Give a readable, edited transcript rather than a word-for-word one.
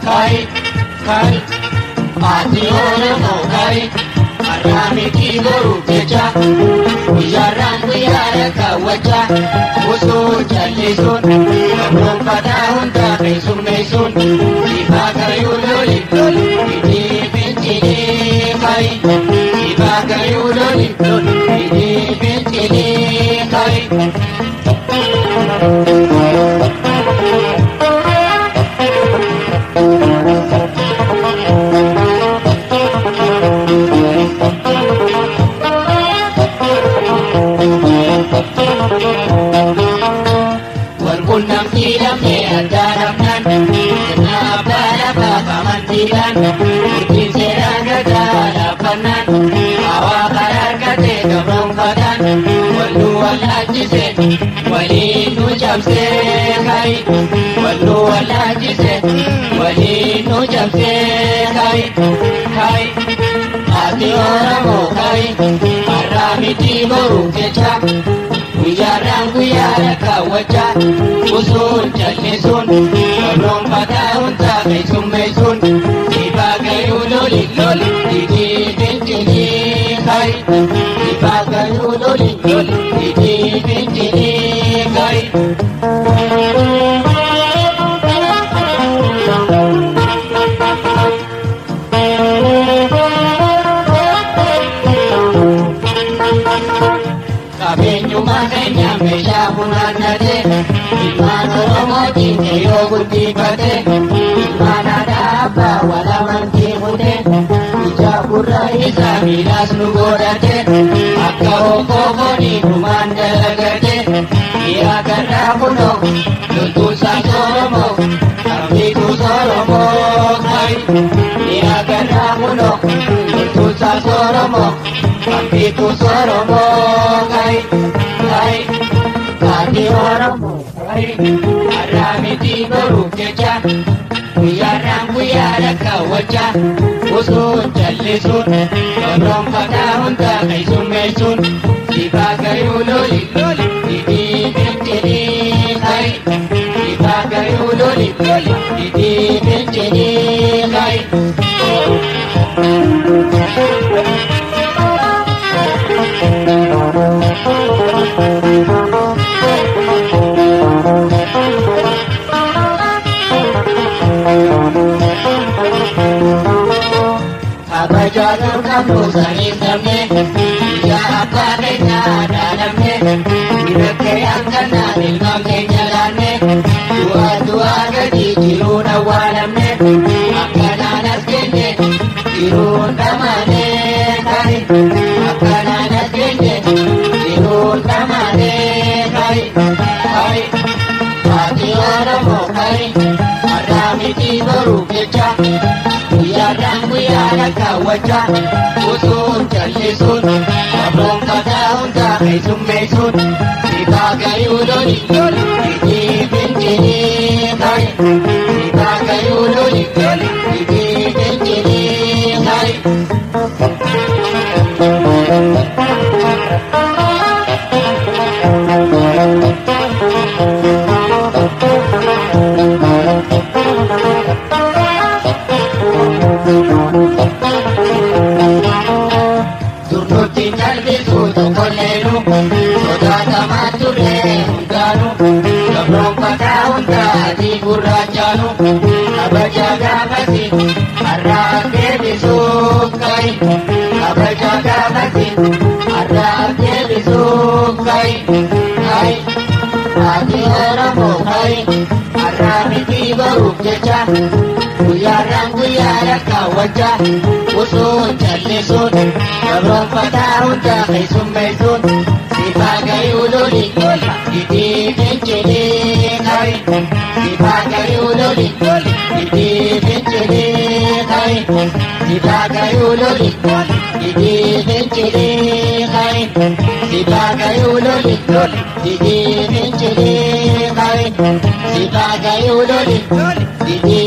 Kai, kai, ati Oromoo kai, har'aa miti boruuf jecha, guyyaarraan guyyaara kaawwachaa, osoo callisuun, gabroonfataa hundaa keessummeessuun, ifaa gayuu loli, itti fincilee kai, ifaa gayuu loli, itti fincilee kai. Walqunnamtii lamee addaa dhabnaan, sirna abbaa lafaa amantiidhaan, murtiin seeraa gadaa dhaabbannaan, hawaa karaa argatee gabroonfataan, walluu wallaachise, waliin nu cabsee kai, walluu wallaachise, waliin nu cabsee kai, kai. Ati Oromoo kai, har'aa miti boruuf jecha. Guyyaarraan guyyaara kaawwachaa, usuun callisuun, gabroonfataa hundaa keessummeessuun, ifaa gayuu loli loli, itti fincilee kai, ifaa gayuu loli loli, itti fincilee kai. Qabeenyummaa keenya meeshaa funaannate, ilmaan Oromootiin qeyyoo guddifate, ilmaan aadaa abbaa wal amantii kute, ija gurra isaa miilaas nu godhate, akka hokkoo foonii dhumaan dalagate, dhiyaa garraa kunoo, loltuunsaas Oromoo, kambiituus Oromoo kai, dhiyaa garraa kunoo, loltuunsaas Oromoo, kambiituus Oromoo kai, kai. Ati Oromoo kai, har'aa miti boruuf jecha, guyyaarraan guyyaara kaawwachaa, usuun callisuun, gabroonfataa hundaa keessummeessuun, ifaa gayuu loli loli, itti fincilee kai, ifaa gayuu loli loli, itti fincilee kai. Kabajaa qabnu saniif dhabne, ija abbaa keenyaa dhaalamne, dhiirakkee akkanaan ilmaan keenya laanne, du'aa du'aa gadi jiruun awwaalamne, akkanaan as geenye jiruun dhamaane kai, akkanaan as geenye jiruun dhamaane kai, kai. Ati Oromoo kai, har'aa miti boruuf jecha. Guyyaarraan guyyaara kaawwachaa, usuun callisuun, gabroonfataa hundaa keessummeessuun, ifaa gayuu loli loli, itti fincilee kai, ifaa gayuu loli loli, itti fincilee kai. Durnutti callisu tokkolleenu, sodaatamaa turre hundaanu, gabroonfataa hundaa adii gurraachaanu, kabaja gaafasi har'aa deebisuuf kai, kabaja gaafasi har'aa deebisuuf kai, kai. Ati Oromoo kai, har'aa miti boruuf jecha, guyyaarraan guyyaara kaawwachaa, usuun callisuun, gabroonfataa hundaa keessummeessuun, ifaa gayuu loli, itti fincilee kai, ifaa gayuu loli, didee fincilee ka'i. Sitaa loli, didee fincilee ka'i. Sitaa loli, didee fincilee ka'i. Sitaa loli, didee.